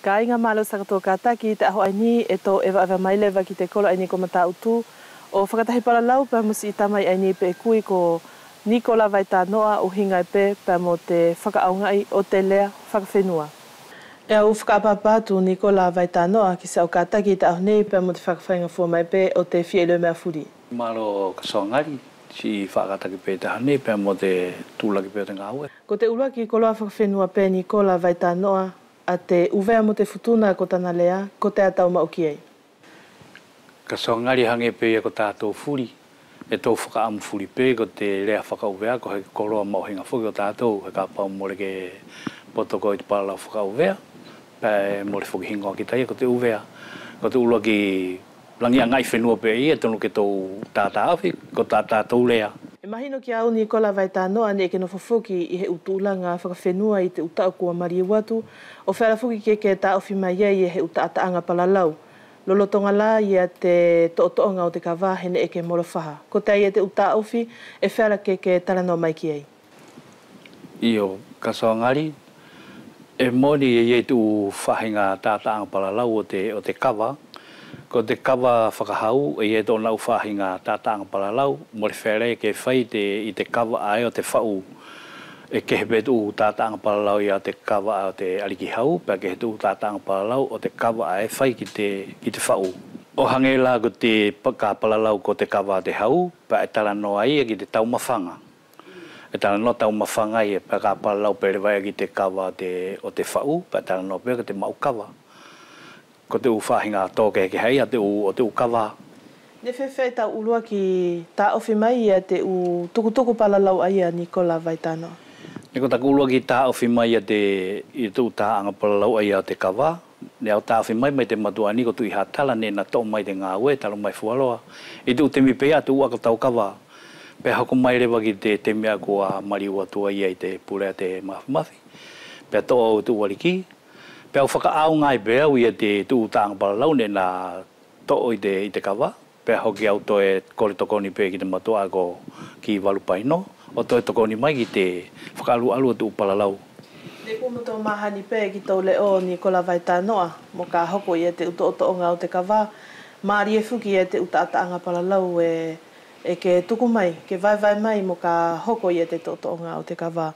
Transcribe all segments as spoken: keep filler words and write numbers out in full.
Kāiga, mālō saka tou kātaki ʻi te ʻaho ʻaeni ʻe tou ʻevaʻeva mai leva ki te kolo ʻaeni ko Matāʻutu ʻo fakatahi palalau pea mo siʻi tamai ʻaeni peʻe kui ko Nikola Vaitanoa, ʻuhiga pe pea mo te fakaʻaogaʻi ʻo te lea fakafenua. ʻE au fakaʻapaʻapa atu Nikola Vaitanoa ki siʻau kātaki ʻi te ʻaho nei pea mo te fakafaigafua mai pe ʻo te fia iloʻi meʻa fuli. Mālō Kasoagali, siʻi fakakātaki pe ʻi te ʻaho nei pea mo te tulaki pe ʻo te gāue. Ko te ʻuluaki koloa fakafenua pe Nikola Vaitanoa ʻa te ʻUvea mo te Futuna ko tana lea, kotea tau maʻu ki ai? Kasoagali, hage pe ia ko tatou fuli, ʻe tou fakaʻamu fuli pe ko te lea fakaʻuvea ko he koloa maʻuhiga foki ʻo tatou, he kapau mole ke poto koe ʻi te palalau fakaʻuvea, pea ʻe mole foki higoa kita ia ko te ʻUvea. Ko te ʻuluaki lagi agaʻi fenua pe ia ʻe tonu ke tou tātāʻofi, ko tā tatou lea. ʻE mahino kia au Nikola Vaitanoa neʻe ke nofo foki ʻi he ʻu tuʻulaga fakafenua ʻi te ʻu taʻu kua maliu atu, ʻo feala foki ke ke tāʻofi mai ai ʻi he ʻu taʻataʻaga palalau. Lolotoga lā ia te toʻotoʻoga ʻo te kava he neʻe ke molofaha. Kotea ia te ʻu tāʻofi ʻe feala ke ke talanoa mai ki ai? Io, Kasoagali, ʻe moʻoni ʻe ʻi ai te ʻu faʻahiga taʻataʻaga palalau ʻo te, ʻo te kava. Ko te kava fakahau, ʻe ʻi ai tona ʻu faʻahiga taʻataʻaga palalau, mole feala ia ke fai te, ʻi te kava ʻae ʻo te faʻu. ʻE kehe pe te ʻu taʻataʻaga palalau ia ʻo te kava ʻae ʻo te ʻaliki hau, pea kehe te ʻu taʻataʻaga palalau ʻo te kava ʻae ʻe fai ki te, ki te faʻu. ʻO hage lā ko te pa-, ka palalau ko te kava ʻo te hau, pea ʻe talanoa ia ki te taumafaga. ʻE talanoa taumafaga ia, pea ka palalau pe leva ia ki te kava ʻo te, ʻo te faʻu, pea talanoa pe ki te maʻu kava. Ko te ʻu faʻahiga tō kehekehe ia ʻo te ʻu, ʻo te ʻu kava. Neʻe feafeaʻi tau ʻuluaki tāʻofi mai ia te ʻu tukutuku palalau ʻaia Nikola Vaitanoa? Neʻe ko taku ʻuluaki tāʻofi mai ia te, ia te ʻu taʻataʻaga palalau ʻaia ʻo te kava. Neʻe au tāʻofi mai, mai te matuʻa ʻaeni ko Tuʻi Hatala, neʻe ina toʻo mai te gāue talu mai fualoa. ʻI te ʻu temi pe ia ʻa te ʻu ako tau kava. Pea hoko mai leva ki te temi ʻae kua maliu atu ai ia ʻi te pule ʻa te Mafimafi. Pea toʻo au te ʻu ʻaliki. Pea au fakaʻaogaʻi pe au ia te, te ʻu taʻataʻaga palalau neʻe ina toʻo ʻi te, ʻi te kava. Pea hoki au toe kole tokoni pe ki te matuʻa ko Kivalu Paino, ʻo toe tokoni mai ki te fakaʻaluʻalu ʻo te ʻu palalau. Neʻe kua matou mahani pe ki tou leʻo Nikola Vaitanoa, moka hoko ia te ʻu toʻotoʻoga ʻo te kava, malie foki ia te ʻu taʻataʻaga palalau ʻe, ʻe ke tuku mai, ke vaevae mai moka hoko ia te toʻotoʻoga ʻo te kava.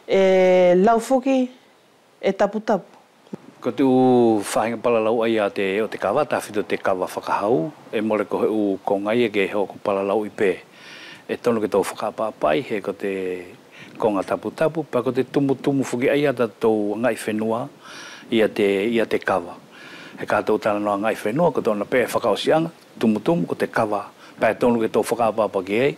ʻE lau foki, ʻe taputapu. Ko te ʻu faʻahiga palalau ʻaia ʻo te, ʻo te kava, tafito te kava fakahau, ʻe mole ko he ʻu koga ia ke hoko palalau ʻi pe. ʻE tonu ke tou fakaʻapaʻapaʻi, he ko te koga taputapu, pea ko te tumutumu foki ʻaia ʻa tatou agaʻi fenua ia te, ia te kava. He ka tou talanoa agaʻi fenua, ko tona pe fakaʻosiʻaga, tumutumu ko te kava. Pea ʻe tonu ke tou fakaʻapaʻapa ki ai,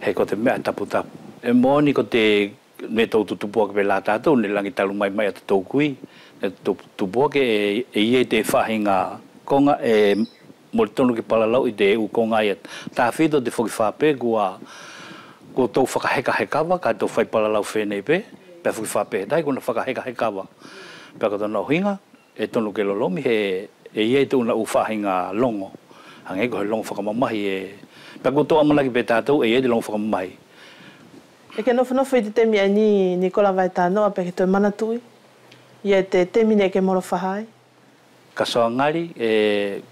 he ko te meʻa taputapu. ʻE moʻoni ko te Neʻe tou tutupu ake pe la tatou, neʻe lagi talu mai mai ia tatou kui, neʻe tou tutupu ake ʻe, ʻe ʻi ai te faʻahiga koga ʻe mole tonu ke palalau ʻi te ʻu koga ia. Tafito te foki faʻe pe kua, kua tou fakaheka he kava, ka tou fai palalau feneʻi pe, pea foki faʻe pe he tahi kua ina fakaheka he kava. Pea ko tona ʻuhiga, ʻe tonu ke lolomi he ʻe ʻi ai te ʻu faʻahiga logo. Hage ko he logo fakamamahi ʻe, pea ko tou ʻamanaki pe tatou ʻe ʻi ai te logo fakamamahi. ʻE ke nofonofo ʻi te temi ʻaeni Nikola Vaitanoa pea ke toe manatuʻi ia te temi neʻe ke molofaha ai? Kasoagali, ʻe,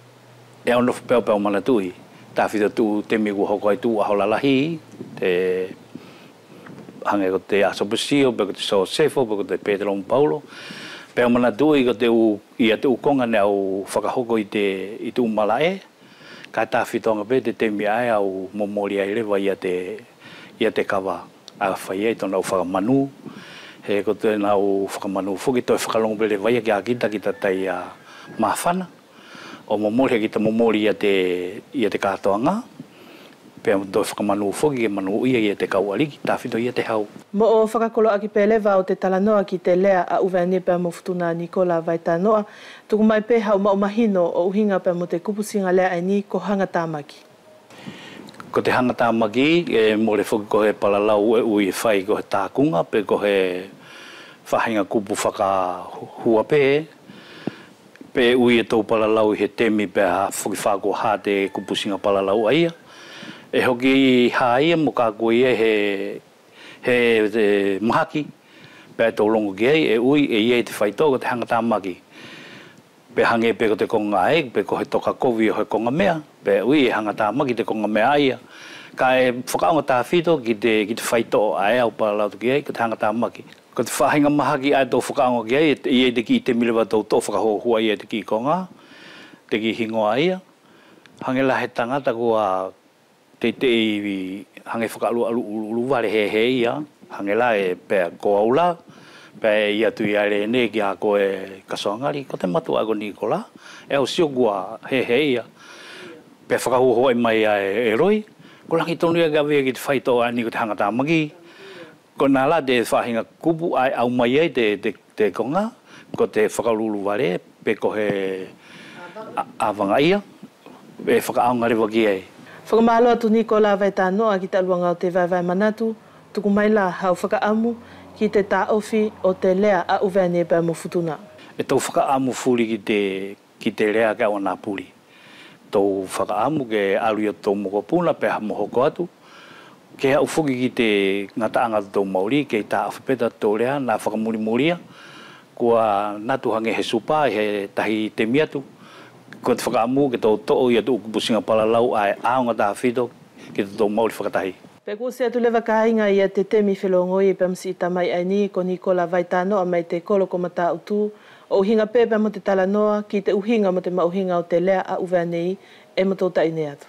ʻe au nofo pe au pea au manatuʻi. Tafito te ʻu temi kua hoko ai te ʻu ʻaho lalahi, te Hage ko te Asopesio, pe ko te Sosefo, pe ko te Petelo mo Paulo. Pea au manatuʻi ko te ʻu, ia te ʻu koga neʻe au fakahoko ʻi te, ʻi te ʻu malaʻe. Kaʻe tafitoʻaga pe te temi ʻae au momoli ai leva ia te, ia te kava. ʻA fai ai tona ʻu fakamanu. He ko tona ʻu fakamanu foki toe fakalogo pe leva ia kia kita, kita tai ia mafana. ʻO momoli, kita momoli ia te, ia te katoaga. Pea toe fakamanu foki ke manuʻia ia te kau ʻaliki, tafito ia te hau. Moʻo fakakoloaʻaki pe leva ʻo te talanoa ki te lea ʻa ʻUvea nei pea mo Futuna Nikola Vaitanoa, tuku mai pe hau maʻu mahino ʻo ʻuhiga pea mo te kupusiga lea ʻaeni ko hagatamaki. Ko te hagatamaki, ʻe mole foki ko he palalau ʻe ui ʻe fai ko he takuga, pe ko he faʻahiga kupu fakahua pe, pe ui e tou palalau ʻi he temi pea foki fakaʻosi te kupusiga palalau ʻaia. ʻE hoki ha ia mo kaku ia he, he, he mahaki, pea tou logo ki ai, ʻe ui, ʻe ʻi ai te faitoʻo ko te hagatamaki. Pea hage pe ko te koga ʻae, pe ko he toka kovi ʻo he koga meʻa, pea ui ʻe hagatamaki te koga meʻa ʻaia. Kaʻe fakaʻaoga tafito ki te, ki te faitoʻo ʻae ʻe au palalau atu ki ai, ko te hagatamaki. Ko te faʻahiga mahaki ʻae ʻe tou fakaʻaoga ki ai, ʻe ʻi ai te kiʻi temi leva ʻe tou toʻo fakahuahuaʻi ai te kiʻi koga, te kiʻi higoa ʻaia. Hage la he tagata kua teitei hage fakaʻuluʻulu, ʻuluʻulu vale hehe ia, hage la ʻe pea ko au la, pea ʻe ʻi atu ia Lene kia koe Kasoagali, ko te matuʻa ko Nikola, ʻe au sio kua hehe ia. Pea fakahuahuaʻi mai ia e, e Loi, ko lagi tonu ia ke ʻave ia ki te faitoʻo ʻaeni ko te hagatamaki. Ko ʻena la te faʻahiga kupu ʻae ʻe au mai ai te, te, te koga, ko te fakaʻuluʻulu vale, pe ko he ʻa-, ʻavaga ia, ʻe fakaʻaoga leva ki ai. Fakamalo atu Nikola Vaitanoa ki te ʻaluʻaga ʻo te vaevae manatu, tuku mai la hau fakaʻamu ki te taʻofi ʻo te lea ʻa ʻUvea nei pea mo Futuna. ʻE tou fakaʻamu fuli ki te ki te lea ke au ʻana puli. Tou fakaʻamu ke alu ia totatou mokopuna pea mo hoko atu. Ke aʻu foki ki te gataʻaga ʻo totatou maʻuli, kei taʻofi pe totatou lea, na fakamulimulia. Kua natu hage he supa ʻi he tahi temi atu. Ko te fakaʻamu ke tou toʻo ia te ʻu kupusiga palalau ʻae ʻaoga tafito ki totatou maʻuli fakatahi. Pea kua ʻosi atu leva kaiga ia te temi felogoi pea mo siʻi tamai ʻaeni ko Nikola Vaitanoa mai te kolo ko Mataʻutu, ʻo ʻuhiga pe pea mo te talanoa ki te ʻuhiga mo te maʻuhiga ʻo te lea ʻa ʻUvea nei. ʻE mo tou taʻi nei atu.